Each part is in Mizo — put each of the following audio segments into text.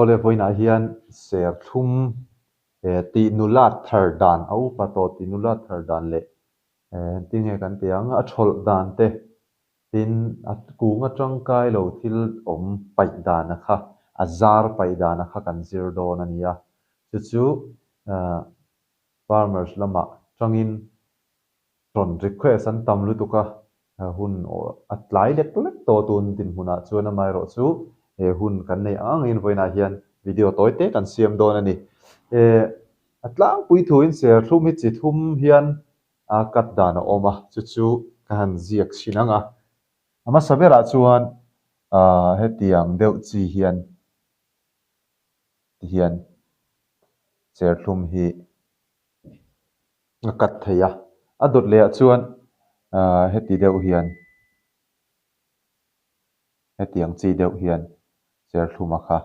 Awle vawiinah hian serthlum tih nulat thar dan a upa tawh tih nulat thar dan leh engtin nge kan tih ang a thawlh dan te tin a kung atangkai lo thil awm paih dana kha a zar paih dana kha kan zir dawn a ni a, chu chu farmers lamah tangin rawn request an tam lutuk a, hun a tlai lek lek tawh tun dinhmunah chuan amaherawh chu he hun kan neih ang angin vawiinah hian video tawi te kan siam dawn a ni. A tlangpui thuin serthlum hi chi thum hian a cut dan a awm a, chu chu ka han ziak chhin ang a. A hmasa berah chuan hetiang deuh chi hian tihian serthlum hi a cut thei a, a dawt leh ah chuan ahh heti deuh hian hetiang chi deuh hian serthlum a kha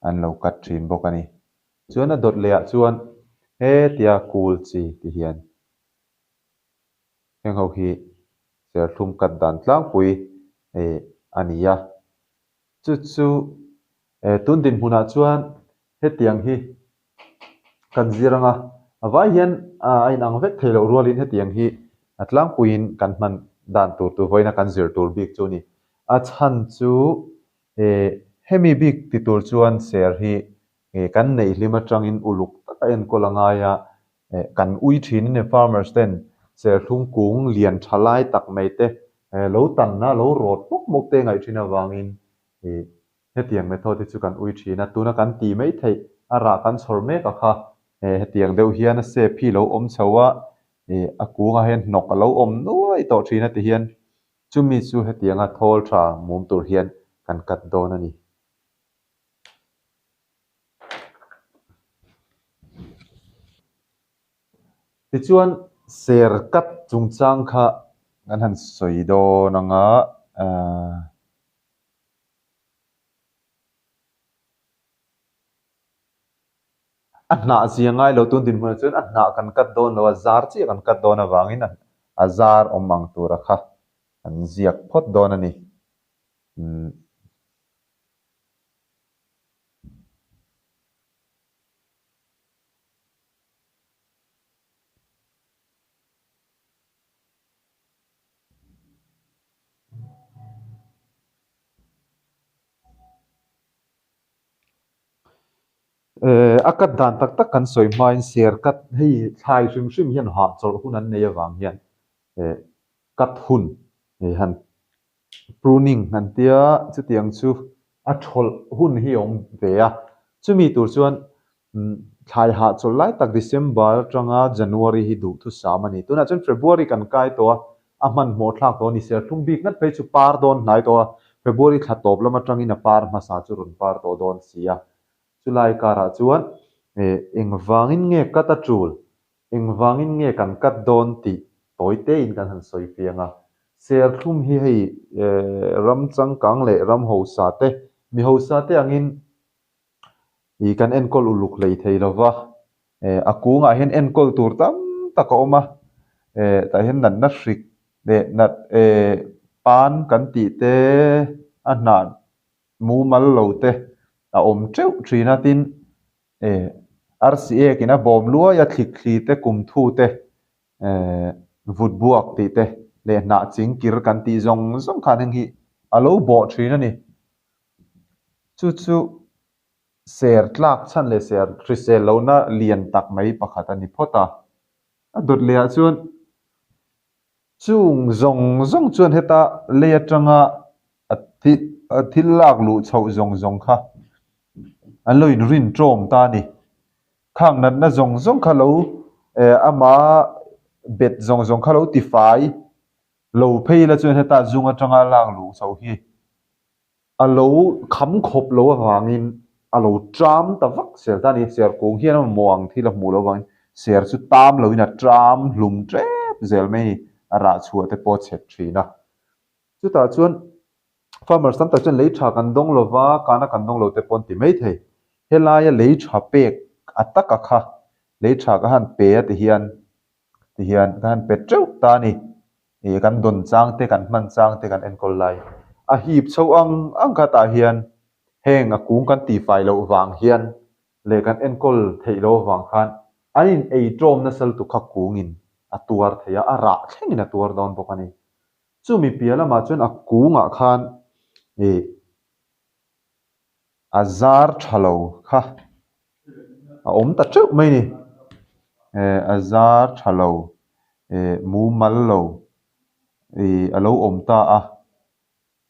an lo cut thin bawk a ni. Chuan a dawt leh ah chuan hetia kul chi ti hian heng ho hi serthlum cut dan tlangpui eh a ni a, chu chu eh tun dinhmunah chuan hetiang hi kan zir anga a vai hian a inang vek thei loh rualin hetiang hi a tlangpuiin kan hman dan tur tur vawiina kan zir tur bik chu a ni. A chhan chu eh hemi bik ti tur chuan ser hi eh kan neih hlim atangin uluk taka enkawl a ngai a, eh kan ui thin a ni farmers ten serthlum kung lian tha lai tak mai te eh lo tanna lo rawt hmawk hmawk te ngaih thin avangin eh Hetiang method hi chu kan ui thin a, tuna kan tih mai theih a rah kan chhawr mek a kha. Hetiang deuh hian a sep hi lo awm chho a, a kungah hian hnawk a lo awm nuai tawh thin a ti hian chumi chu hetianga thawl tha mum tur hian kan cut dawn a ni. Tichuan ser cut chungchang kha kan han sawi dawn ang a. A hnah zia ngai lo tun dinhmunah chuan a hnah kan cut dawn lo a, zar chiah kan cut dawn avangin a zar awm ang tura kha kan ziak phawt dawn a ni. Umm. A cut dan tak tak kan sawi hmain ser cut hei thlai hrim hrim hian hahchawlh hun an nei avang hian cut hun han pruning an tia chutiang chu a thawlh hun hi a awm ve a, chumi tur chuan Thlai hahchawlh lai tak December atanga January hi duhthusam a ni. Tunah chuan February kan kai tawh a, a hmanhmawh thlak tawh a ni. Serthlum bik ngat phei chu par dawn hnai tawh a, February thla tawp lam atangin a par hmasa chu rawn par tawh dawn si a. Chulai karah chuan engvangin nge cut a tul, engvangin nge kan cut dawn tih tawi tein kan han sawi fiang a. Serthlum hi hei ram changkang leh ram hausa te, mi hausa te angin Ih kan enkawl uluk hlei thei lo va, eh a kungah hian enkawl tur tam tak a awm a, eh tah hian natna hrik leh nat eh pan kan tih te a hnah mumal lo te a awm teuh thin a, tin eh arsi ek in a bawm luai a thlik thli te kum thu te eh vut buak tih te leh hnah ching kir kan tih zawng zawng khan heng hi a lo bawh thin a ni. Chu chu ser tlak chhan leh ser hrisel lohna lian tak mai pakhat a ni phawt a. A dawt leh ah chuan chung zawng zawng chuan heta lei atanga a thil lak luh chhoh zawng zawng kha an lo inrin tawm ta a ni. Khang natna zawng zawng kha lo ama bet zawng zawng kha lo tifai lo phei la chuan heta zung atanga lak luh chhoh hi A lo kham khawp lo avangin a lo ṭam ta vak zel ta a ni. Ser kung hian a mamawh ang thil a hmuh loh avangin ser chu tam loin a ṭam hlum ṭep zel mai a ni. A rah chhuah te pawh a chhet ṭhin a. Chutah chuan farmers tam tak chuan lei ṭha kan dawng lo va, kana kan dawng lo te pawh an ti mai thei. Helaia lei ṭha pek a taka kha lei ṭha ka han pe a ti hian Tihian ka han pet teuh ta a ni. Ih kan dawn chang te, kan hman chang te kan enkawl lai a hip chho ang ang kha tah hian Heng a kung kan tihfai loh vang hian leh kan enkawl theih loh avang khan an in ei ṭawm nasa lutuk kha kungin a tuar thei a, a rah thlengin a tuar dawn bawk a ni. Chumi piah lamah chuan a kungah khan ih a zar tha lo kha a awm ta teuh mai a ni. Eh a zar tha lo eh mumal lo ih a lo awm ta a,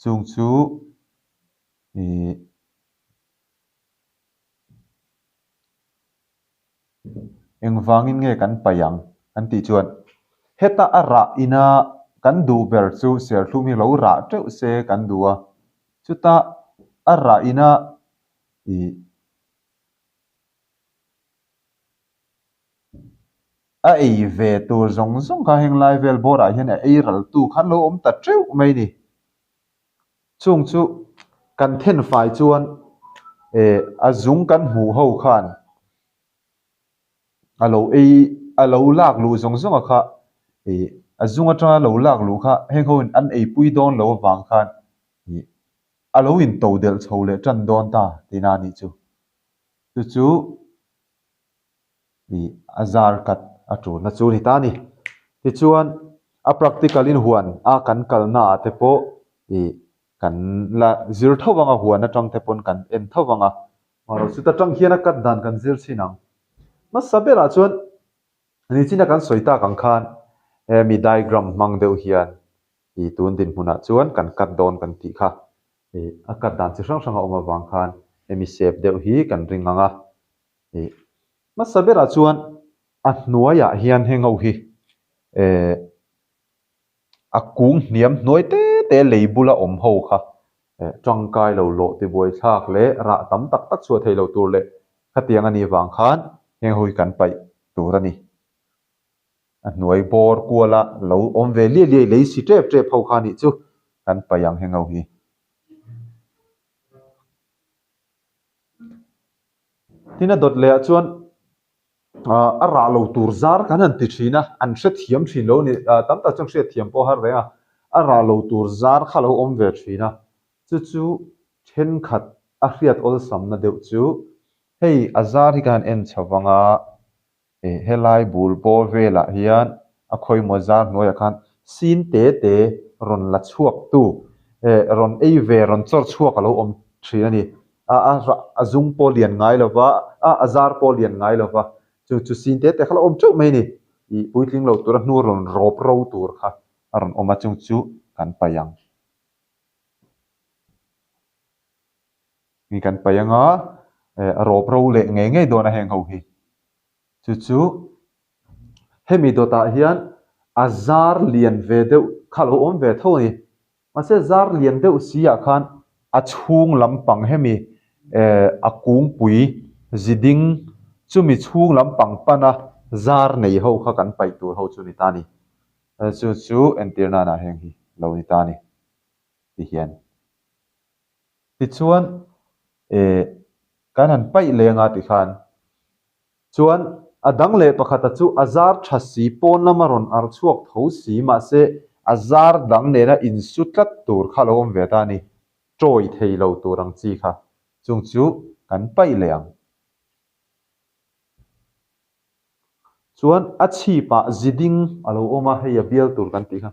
chung chu ih Engvangin nge kan paih ang? An tih chuan, Heta a rah ina kan duh ber chu serthlum hi lo rah teuh se kan duh a, chuta a rah ina ih a ei ve tur zawng zawng kha heng lai vel bawrah hian a ei ral tu khan lo awm ta teuh mai ni. Chung chu kan then fai chuan eh a zung kan hmuh ho khan a lo ei a lo lak luh zawng zawng a kha ih a zung atanga lo lak luh kha heng ho in an eipui dawn lo avang khan ih a lo in to delh chho leh tan dawn ta tihna a nih chu. Chu chu ih a zar kat a tulna chu a ni ta a ni. Tichuan a practical in huan a kan kalna ah te pawh ih kan la zir tho vang a, huan atang te pawn kan en tho vang a, marawh chuta tang hian a kat dan kan zir chhin ang. Hmasa berah chuan nichina kan sawi tak ang khan hemi diagram hmang deuh hian ih tun dinhmunah chuan kan kat dawn kan tih kha ih a kat dan chi hrang hrang a awm avang khan hemi sep deuh hi kan ring ang a. Ih hmasa berah chuan a hnuaiah hian heng ho hi eh a kung hniam hnuai te te lei bula awm ho kha eh tangkai lo lawh tibuai thlak leh rah tam tak tak chhuah thei lo tur leh khatiang a nih vang khan heng ho hi kan paih tur a ni. A hnuai bawr kuala lo awm ve liai liai lei si tep tep ho kha nih chu kan paih ang heng ho hi. Tin a dawt leh ah chuan ah a rah lo tur zar kan han ti thin a, an hrethiam thin lo a ni, ah tam tak chuan hriatthiam pawh a har reng a, a rah lo tur zar kha lo awm ve thin a, chu chu thenkhat a hriat awlsamna deuh chu hei a zar hi ka han en chho vang a. Ih helai bul bawr velah hian a khawimaw zar hnuaiah khan sin te te rawn la chhuak tu eh rawn ei ve rawn chawr chhuak a lo awm thin a ni. A a a zung pawh lian ngai lo va a a zar pawh lian ngai lo va chu chu sin te te kha lo awm teuh mai a ni. Ih puitling lo tura hnu rawn rawp ro tur kha a rawn awm a chung chu kan paih ang. Ni kan paih anga eh a rawp ro leh ngei ngei dawn a heng ho hi. Chu chu hemi dawtah hian a zar lian ve deuh kha lo awm ve tho a ni. Mahse zar lian deuh si ah khan a chhung lampang hemi eh a kungpui ziding chumi chhung lampang pana zar nei ho kha kan paih tur ho chu ni ta a ni. Chu chu entir nanah heng hi lo ni ta a ni ti hian. Tichuan eh kan han paih leng a tikhan chuan a dang leh pakhata chu a zar tha si pawn lama rawn ar chhuak tho si mahse a zar dang nena insu tlat tur kha lo awm ve ta a ni, tawi thei lo tur ang chi kha chung chu kan paih leh ang. Chuan a chhipah ziding a lo awm a, hei a bial tur kan tih kha.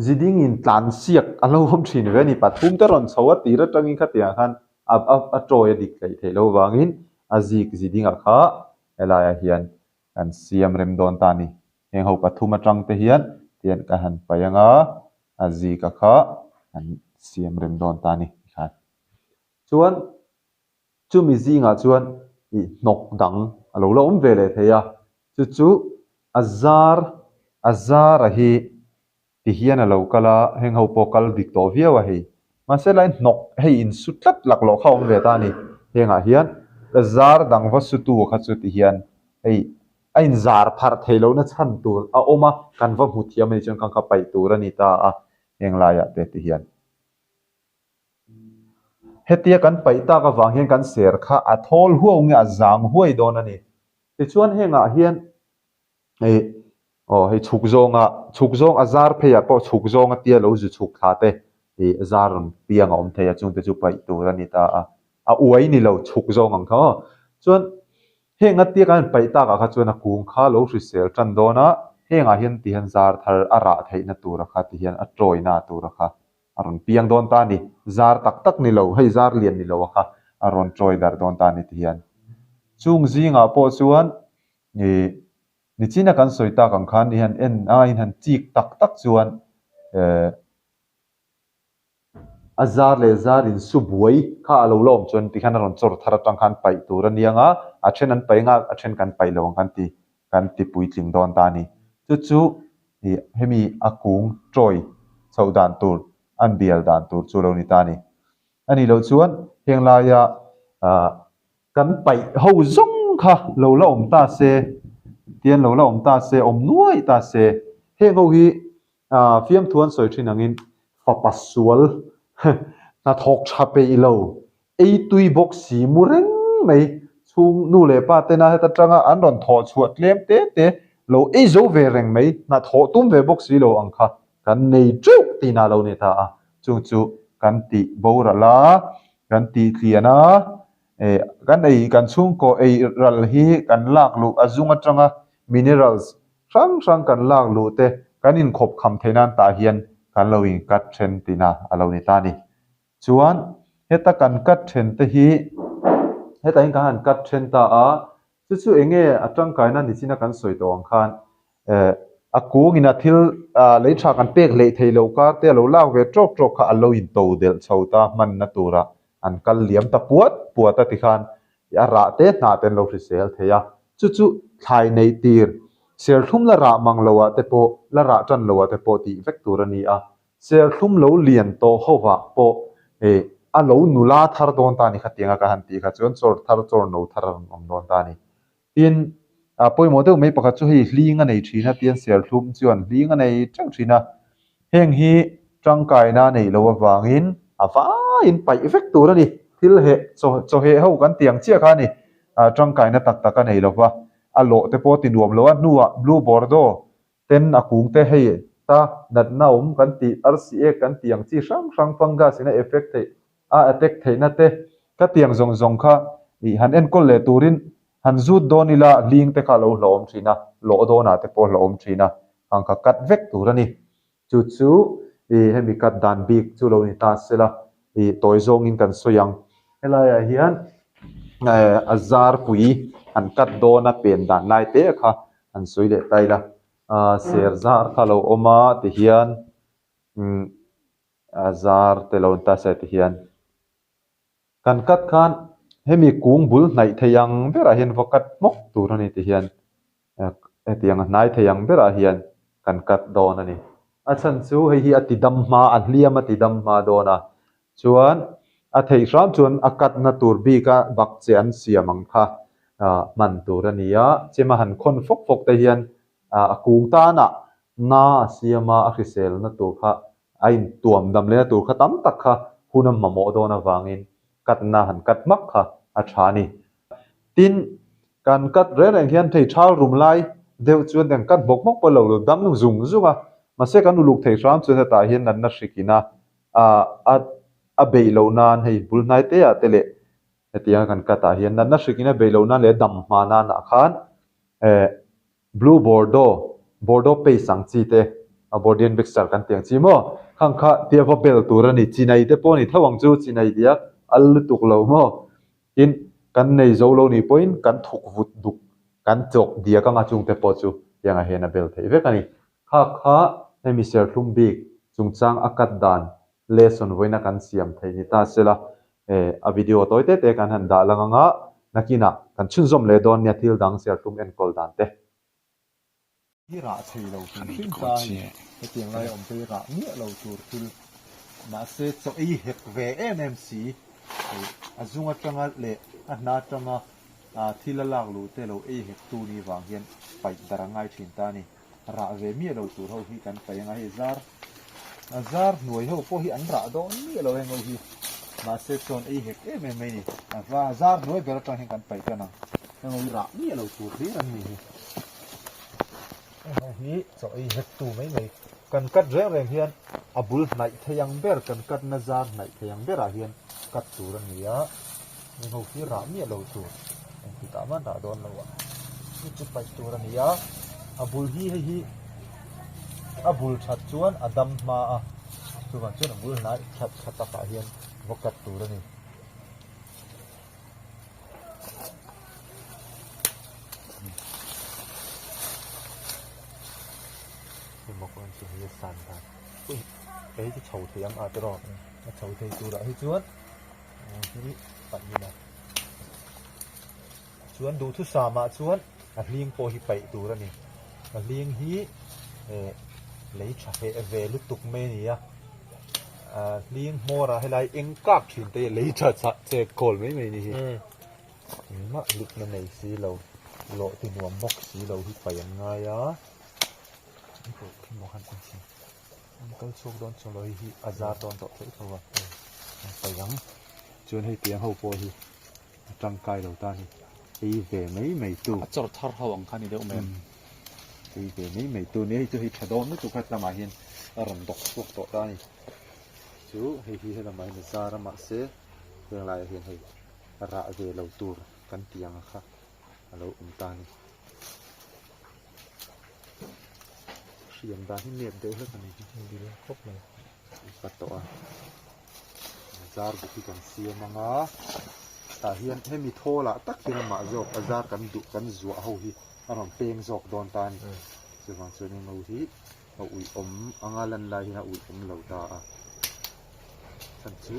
Ziding in tlan siak a lo awm thin ve a ni. Pathum te rawn chho a tir atangin khatiang khan a a tawi a dik hleih theih loh vangin a zik ziding ah kha helaiah hian kan siam rem dawn ta a ni. Heng ho pathum atang te hian tian ka han paih anga a zik a kha kan siam rem dawn ta a ni tikhan. Chuan Chumi zingah chuan ih hnawk dang a lo la awm ve leh thei a, chu chu a zar a zar a hi ti hian a lo kal a, heng ho pawh kal dik tawh viau a hei. Mahse lai hnawk hei insu tlat laklawh kha a awm ve ta a ni. Hengah hian ka zar dang va sutu kha chu ti hian hei a inzar pharh theih lohna chhan tur a awm a, kan va hmu thiam a nih chuan kha kha paih tur a ni ta a, heng laiah te ti hian. Hetia kan paih tak avang hian kan ser kha a thawl huau nge a zang huai dawn a ni. Tichuan hengah hian hei aw hei chhuk zawnga chhuk zawng a zar pheiah pawh chhuk zawng a tia lo zu chhuk thla te. Ih zar rawn piang a awm thei a, chungte chu paih tur a ni ta a, a uai ni lo chhuk zawng ang kha aw. Chuan heng a tia kan han paih takah kha chuan a kung kha lo hrisel tan dawn a, hengah hian ti hian zar thar a rah theihna tura kha ti hian a tawina tura kha a rawn piang dawn ta a ni. Zar tak tak ni lo, hei zar lian ni lo a kha a rawn tawi darh dawn ta a ni ti hian. Chung zingah pawh chuan ih nichina kan sawi tak ang khan i han en a, in han chik tak tak chuan eh A zar leh zar in su buai kha a lo la awm chuan tikhian a rawn chawr thar atang khan paih tur a nia nga, a then an paih nga, a then kan paih lo ang kan ti kan ti puitling dawn ta a ni. Chu chu ih hemi a kung tawi chhoh dan tur, an bial dan tur chu a lo ni ta a ni. A nih loh chuan heng laia ah kan paih ho zawng kha lo la awm ta se, tian lo la awm ta se, awm nuai ta se, heng ho hi Ah, fiamthu an sawi thin angin fapa sual hnathawk tha peih lo, ei tui bawk si mu reng mai chhung nu leh pa tena heta tanga an rawn thawh chhuah tlem te te lo ei zo ve reng mai, hnathawh tum ve bawk si lo ang kha kan nei teuh tihna a lo ni ta a, chung chu kan tih boral a, kan tih tlian a, eh kan ei kan chhungkaw ei ral hi kan lak luh a zung atanga minerals hrang hrang kan lak luh te kan inkhawp kham theih nan tah hian kan lo in cut then tihna a lo ni ta a ni. Chuan heta kan cut then te hi hetah hian kan han cut then ta a, chu chu eng nge a tangkaina ni china kan sawi tawh ang khan eh a kungin a thil ah lei tha kan pek hleih theih loh kar te a lo lak ve tawk tawk kha a lo in to delh chho ta hmanna tura an kal liam ta puat puat a tikhan a rah te hnah te an lo hrisel thei a, chu chu thlai neih tir serthlum la rah mang lo ah te pawh la rah tan lo ah te pawh tih vek tur a ni a, serthlum lo lian tawh ho ah pawh eh a lo nula thar dawn ta a ni khatiang a ka han tih kha chuan chawr thar chawr no thar a rawn awm dawn ta a ni. Tin, a pawimawh deuh mai pakhat chu hei hling a nei thin a tian serthlum chuan hling a nei teuh thin a, Heng hi tangkaina neih loh avangin a vaiin paih vek tur a ni. Thil heh chaw chawheh ho kan tih ang chiah kha a ni. Tangkaina tak tak a nei lo va, a lawh te pawh ti nuam lo a, hnuah Blue Bordeaux ten a kung te hei ta natna awm kan tih, arsi ek kan tih ang chi hrang hrang fungus in a effect theih a attack theihna te ka tiang zawng zawng kha ih han enkawl leh turin han zut dawn ila hling te kha a lo hlauhawm thin a, lawh dawnah te pawh a hlauhawm thin a. Ang kha cut vek tur a ni. Chu chu ih hemi cut dan bik chu lo ni ta se la ih tawi zawngin kan sawi ang. Helaiah hian eh a zarpui an cut dawn a pen dan lai te kha an sawi leh ta ila. Ah ser zar kha a lo awm a tihian umm a zar te lo ni ta se tihian. Kan cut khan hemi kung bul hnaih thei ang berah hian va cut hmawk tur a ni ti hian hetiang a hnai thei ang berah hian kan cut dawn a ni. A chhan chu hei hi a ti dam hma a hliam a ti dam hma dawn a, chuan a theih hram chuan a cut na tur bika bak che an siam ang kha hman tur a ni a, chema han khawn fawk fawk te hian a kung tanah na a siam a, a hriselna tur kha A intuam dam lehna tur kha tam tak kha hun a mamawh dawn avangin katna han kat hmak kha a tha a ni. Tin, kan kat reng reng hian thei thal rum lai deuh chuan kan kat bawk bawk pawh lo lo dam zung zung a, mahse kan uluk thei hram chuan hetah hian natna hrik ina a a beih loh nan hei bul hnai te ah te leh hetianga kan kat ah hian natna hrik ina beih loh nan leh dam hma nan ah khan eh Blue Bordeaux, Bordeaux paste ang chi te, a Bordean mixture kan tih ang chi maw? Khang kha tia va bel tur a ni. Chinai te pawh a ni tho ang chu, chinai diak al lutuk lo maw? Tin, kan nei zo lo nih pawhin kan thuk vut duk, kan chawk diak anga chungte pawh chu tiangah hian a bel theih vek a ni. Kha kha hemi serthlum bik chungchang a cut dan lesson vawiina kan siam theih ni ta sela, eh a video tawi te te kan han dah lang anga nakinah kan chhunzawm leh dawn nia thil dang serthlum enkawl dan te. Hi rah thei lo hrim hrim ta a ni, hetiang lai awm te hi rah miah lo tur thil mahse chaw ei hek ve em em si, eh a zung atanga leh a hna atanga thil a lak luh te lo ei hek tu ni vang hian paih darh a ngai thin ta a ni. Rah ve miah lo tur ho hi kan paih anga hei zar a zar hnuai ho pawh hi an rah dawn miah lo heng ho hi mahse chuan ei hek em em mai ni a va zar hnuai ber atang hian kan paih tan ang heng ho hi rah miah lo tur hlir an ni hi heng ho hi chaw ei hek tu mai mai kan cut reng reng hian. A bul hnaih thei ang ber kan cut na zar hnaih thei ang berah hian cut tur a ni a, heng ho hi rah miah lo tur engtikah mah an rah dawn lo a, chu chu paih tur a ni a, a bul hi hei hi a bul that chuan a dam hma a, chuvang chuan a bul hnaih that tha takah hian va cut tur a ni. Emaw kawng chu hei a san dan ui hei chu chho thei ang a tiraw a chho thei turah hi chuan hi paih ila chuan duhthusam ah chuan a hling pawh hi paih tur a ni a hling hi eh lei tha heh ve lutuk mai a ni a ah hling hmawr ah helai eng kak thin te hi lei tha chah chek kawl mai mai a ni hi. Engmah hlutna nei si lo, lawh ti nuam bawk si lo hi paih an ngai a, an pawh khi maw khan an chhin an kal chhuak dawn chuang lo hei hi a zar dawn tawh tho tho a, an paih ang. Chuan hei tiang ho pawh hi a tangkai lo ta a ni, ei ve mai mai tu. A chawr thar ho ang kha ni deuh mai em? Ei ve mai mai tu nia, hei chu hei tha dawn lutuk a lamah hian a rawn bawk chhuak tawh ta a ni. Chu hei hi helamah hian a zar a mahse heng laiah hian hei. rah ve lo tur kan tih ang kha a lo awm ta a ni. Hriam dan hi nep deuh hlek a ni hi. Bil khawp mai. Ka tawh a. Zar buk hi kan siam ang a. Tah hian hemi thawl ah tak hian amah zawk a zar kan duh kan zuah ho hi a rawn peng zawk dawn ta a ni. Chuvang chuan heng ho hi a uih awm anga lan lai hian a uih awm lo ta a. Chhan chu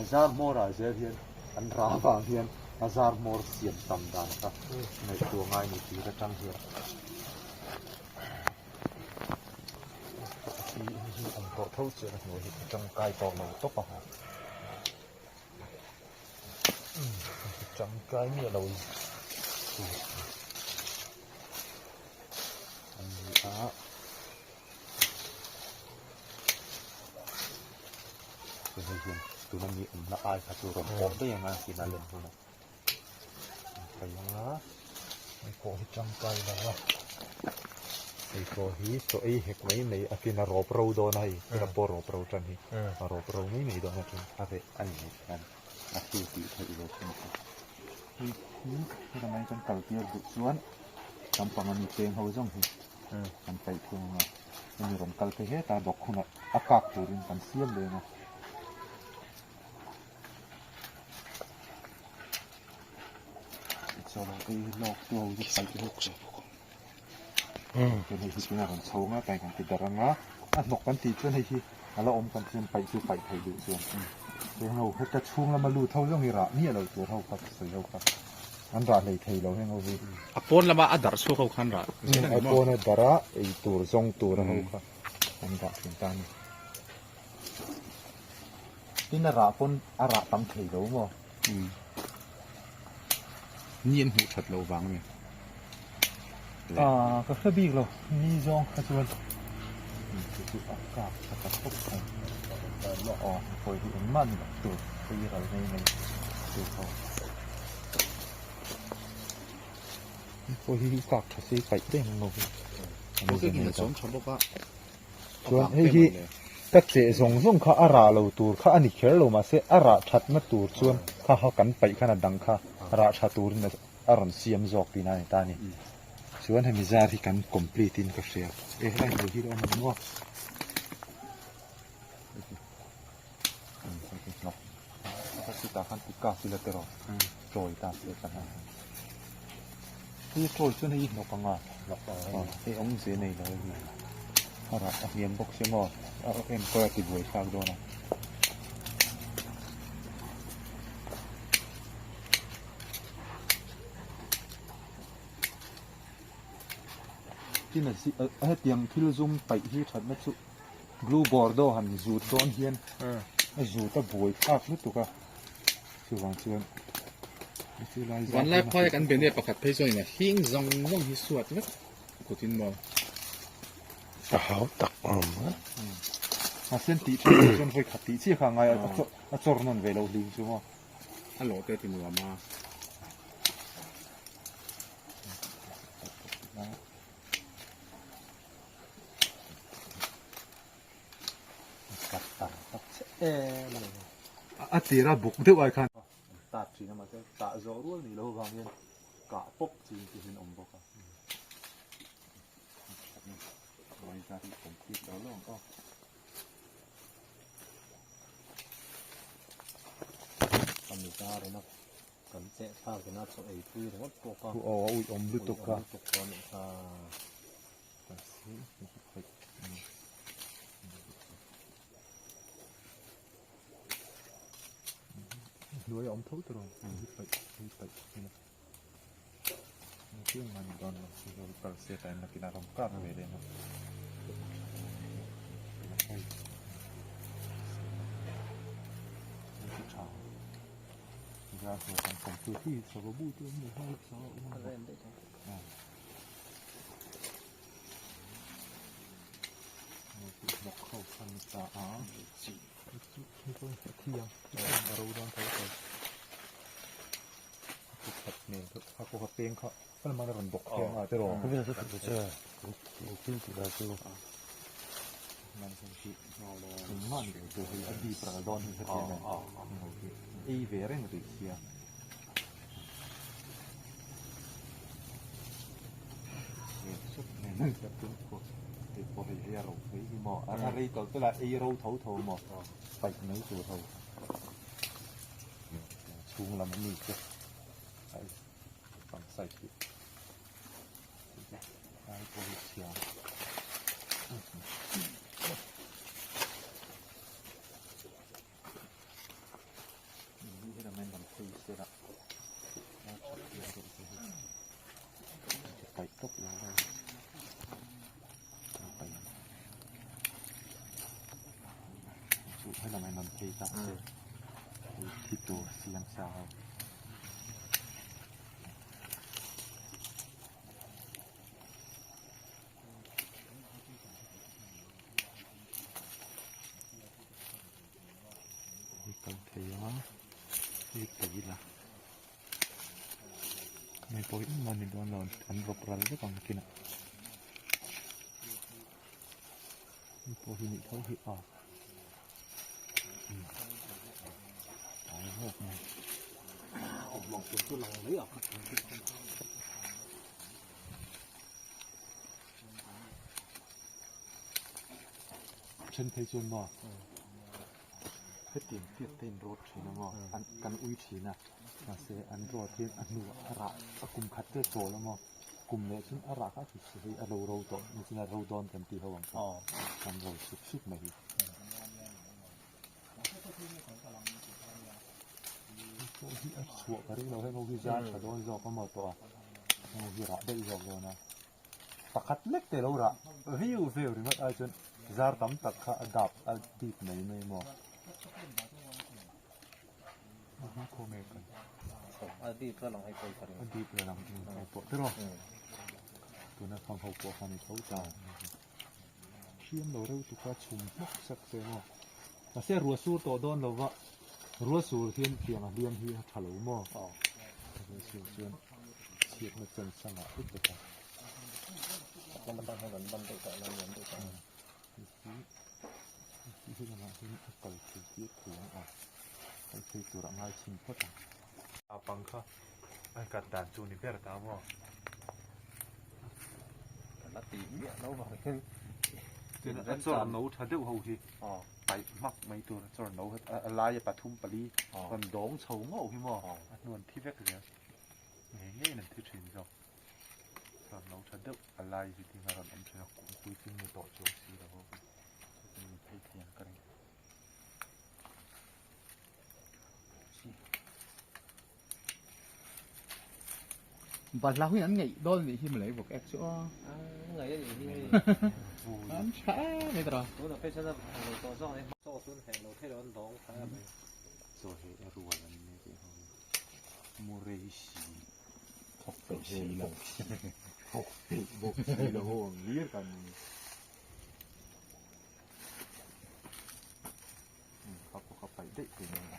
a zar hmawr ah zel hian an rah avang hian a zar hmawr siam tam dan kha ngaihtuah ngai ni tir atang hian hi hi awm tawh tho chuan a hnuai hi a tangkai tawh lo tawp a tangkai miah lo a ni a. Hei hian tuna mi awmna ai kha chu rawn pawh daih ang a tina len hunah an paih ang a hei pawh hi tangkai lo a hei pawh hi chaw ei hek mai mai a tina rawp ro dawn a hei tuna pawh rawp ro tan hi a rawp ro mai mai dawn a ṭhen a reh a ni mai hian a hlu tih theih lo thung a hei hi helamah hian kan kal tir duh chuan lampang a mi peng ho zawng hi. Kan paih thung ang a, hemi rawn kal phei heta bawk hunah a kak turin kan siam leng a. Chawlh ei lawk tu ho hi paih bawk a. Chuan hei hi tunah rawn chho ang a, tain kan ti darh ang a, a hnawk kan tih chuan hei hi a la awm kan chuan paih chu paih theih duh chuan. Chuan ho heta chhung lama lut ho zawng hi rah miah lo tur ho kha ka sawi ho kha. An rah hlei thei lo heng ho hi. A pawn lama a darh chhuak ho khan rah zel a ni maw? A pawn a darh a, ei tur zawng tur a ho kha an rah thin ta a ni. Tin a rah pawn a rah tam thei lo maw? Ni an hmuh that loh vang a ni. Ka hre bik lo, ni zawng kha chuan chu chu a kak tha ta khawp mai. Aw pawi hi engmah ni lo tur pui ral mai mai tur ho. Pawi hi kak tha se paih daih ang lo hi. Chuan hei hi ka cheh zawng zawng kha a rah lo tur kha a ni kher lo mahse a rah thatna tur chuan kha kha kan paih khan a dang kha rah tha turin a a rawn siam zawk tihna a ni ta a ni. Chuan hemi zar hi kan complete in ka hria. E helai hmuh hi a awm ang maw? Chutah khan tikak ila te rawh chawi ta se ka hna. Hei chawi chuan hei hi hnawk ang a. Hei awmze nei lo hei. A rah a hniam bawk sia maw? A enkawl a ti buai thlak dawn a. Tin a zi a hetiang thil zum paih hi thatna chu blue bordeaux han zut dawn hian a zut a buai thlak lutuk a chuvang chuan Vanlai phaia kan bene pakhat phei chuan in a hing zawng zawng hi suat vek kutin maw. A hau tak awm a. A sen tih thin chuan vawi khat tih chiah kha a ngai a a chawr nawn ve loh hlim chu maw. A lawh te ti nuam a. em a ni. A tira buk deuh ai khan an tat thin a mahse tah zawh rual ni loh avang hian kah pawp chin te hian awm bawk a. A mi zar in a kan cheh thlak in a chaw ei pui ringawt pawh kha aw a uih awm lutuk kha uih awm lutuk kha a nih kha. Hnuai a awm tho tawh a hi paih hi paih ila engtin mah ni dawn lo hei kal se tain nakinah rawn kap ve leh ang a hei hi tha zar huat ang computer hi sava bu te awm leh nghal a sava awm a. Ei ve reng rih sia. A rei tawlh tawlh a ei ro tho tho maw paih mai tur ho chhung lam ami te pang side hi ai pawh hi chhia. Hei kal thei a hei paih ila hei pawh hi engmah ni dawn lo an rawp ral vek ang kinah hei pawh hi nih tho hi a tlai zawk mai. Then phei chuan maw hetiang fiak te in rawt thin a maw an kan ui thin a mahse an rawt hian a hnuah a rah a kum khat te chawl a maw kum leh chuan a rah kha a hri hei a ro ro tawh nichina ro dawn kan tih ho ang kha kan ro sup sup mai hi. Hei pawh hi a chhuah ka ring lo heng ho hi zar tha dawn zawk a maw tawh a heng ho hi rah daih zawk dawn a. Pakhat lek te lo rah viu viu ringawt ai chuan zar tam tak kha a dap a dip mai mai maw. A dip la lang hei pawh i ka ring. A dip la lang hei pawh tiraw. Tuna khang ho pawh khan i tho ta. Hriam lo reuh tuk a chhum hmawk sak che maw. Mahse ruah sur tawh dawn lo va, ruah sur hian tiang a hliam hi a tha lo maw. Ruah sur chuan chhiatna chan sangah lutuk a. Tlem atang hian an ban deuh tawh a, an lian deuh tawh a. Hei hi hei hi lamah hian a kal thei tir thei ang a, kal thei turah ngai chhin phawt ang. A pang kha a kat dan chu ni ber ta maw. Ka la tih miah lo vang hian Chuan a chawr no tha deuh ho hi paih hmak mai tur a chawr no a laia pathum pali rawn dawng chho ngauh hi maw a hnuan thi vek zel ngei ngeiin an thi thin zawk. Chuan lo tha deuh a lai hi ding a rawn awm thin a kum puitling ni tawh chuang si lo ho hi chutin min phei thei ang ka ring. Balhla hi an ngeih dawn anih hi mawle vawk ek chu aw. An ngeih anih hi. An tha em mai tawh. Tunah phei chuan a lo tawh zawk a ni. Chaw chu an heh lo thei lo an dawng tha em mai. Chaw heh a rual an ni tih ho hi. Murei si. Thawk peih si lo. Thawk peih bawk si lo ho ang hlir kan ni. Kha pawh kha paih daih thei mai a.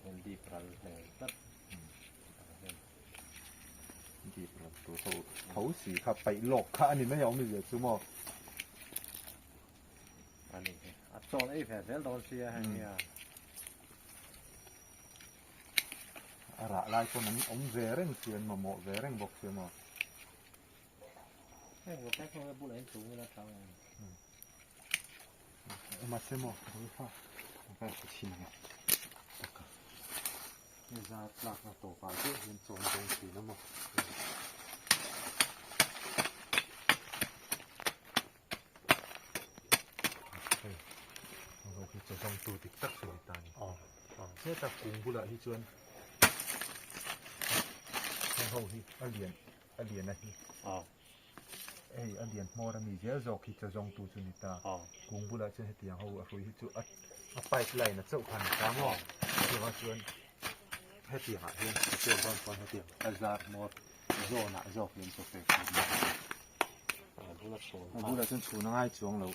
Heng dip ral hmel tlat. Dip ral tur ho tho si kha paih lawk kha a ni mai a awmzia chu maw. A ni hi a Chaw ei ve zel dawn sia hei nia. A rah lai pawn an awm ve reng si an mamawh ve reng bawk si maw. Heng vawk hi khawnge bulah in chung ila tang ang. Mahse maw ka ka hre thin ang e. Taka. Hei zar tlakna tawpah deuh hian chawn zawng thin a maw. Hei ho hi chaw zawngtu dik tak chu a ni ta a ni. Heta kung bulah hi chuan heng ho hi a lian a lian a hi hei a lian hmawr a mi zel zawk hi chaw zawngtu chu a ni ta. Kung bulah chuan hetiang ho a hrui hi chu a a pipe line a chauh khan a ni ta maw chuvang chuan hetiang ah hian a chhuak dawn chuan hetiang a zar hmawr zawn ah zawk hian chaw pek tur a ni. A bulah chuan chhun a ngai chuang lo.